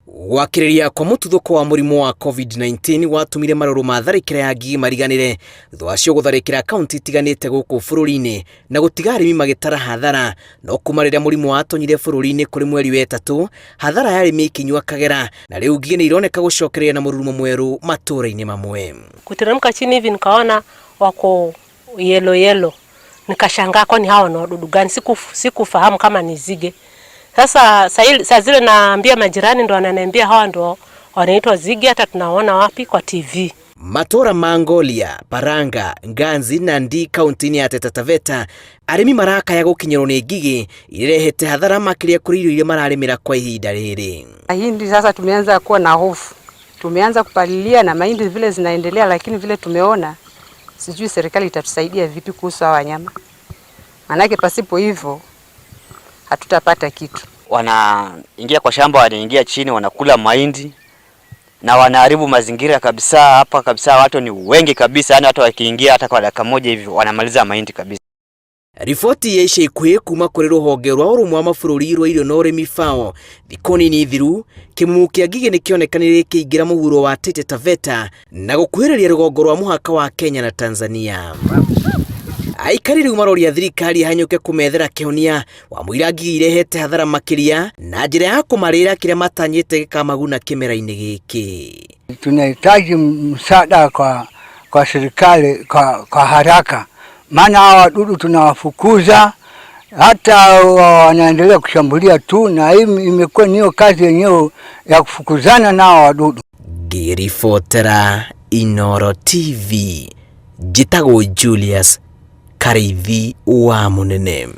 Gwakĩrĩria kwa mũtuthũko wa mũrimũ wa COVID-19 watũmire marũrũ ma tharĩkĩra ya ngigĩ mariganĩre thutha wacio gũtharĩkĩra kaunti itiganĩte gũkũ bũrũri-inĩ na gũtiga arĩmi magĩtara hathara. No kuma rĩrĩa mũrimũ watonyire bũrũri-inĩ kũrĩ mweri wa ĩtatũ, hathara ya arĩmi ĩkĩnyua kagera na rĩu ngigĩ nĩ ironeka gũcokereria na mũrurumo mwerũ matũũra-inĩ mamwe. Kuteremka chini hivi nikaona wako yellow yellow, nikashangaa kwani hawa ni wadudu gani? Sikufahamu kama ni zige. Sasa saa zile naambia majirani, ndo wananiambia hawa ndo wanaitwa zige, hata tunaona wapi kwa TV. Matũra ma Ngolia, Paranga, Nganzi na Ndii kaunti-inĩ ya Taita Taveta arĩmi marakaya gũkinyĩrwo nĩ ngigĩ irehete hathara makĩria kũrĩ irio iria mararĩmĩra kwa ihinda rĩrĩ. Mahindi sasa tumeanza kuwa na hofu, tumeanza kupalilia na mahindi vile zinaendelea, lakini vile tumeona sijui serikali itatusaidia vipi kuhusu hawa wanyama, manake pasipo hivyo hatutapata kitu. Wanaingia kwa shamba, wanaingia chini, wanakula mahindi na wanaharibu mazingira kabisa hapa kabisa. Watu ni wengi kabisa, yani watu wakiingia hata kwa dakika moja hivi wanamaliza mahindi kabisa. Riboti ya ica ikuhĩ kuma kũrĩ rũhonge rwa ũrũmwe wa mabũrũri rwa irio na ũrĩmi FAO, thikũ nini thiru kĩmumu kĩa ngigĩ nĩkĩonekanire gĩkĩingĩra mũhuro wa Taita Taveta na gũkuhĩrĩria rũgongo rwa mũhaka wa Kenya na Tanzania. Aikari rĩu maroria thirikari ĩhanyũke kũmethera kĩhonia wa mũira ngigĩ irehete hathara makĩria na njĩra ya kũmarĩra kĩrĩa matanyĩte gĩkamaguna kĩmera-inĩ gĩkĩ. Tunahitaji msaada kwa serikali kwa haraka, maana hawa wadudu tunawafukuza, hata wanaendelea kushambulia tu, na hii imekuwa niyo kazi yenyewe ya kufukuzana nao wadudu. Ngĩribotera Inooro TV, njĩtagwo Julius Karĩithi wa Mũnene.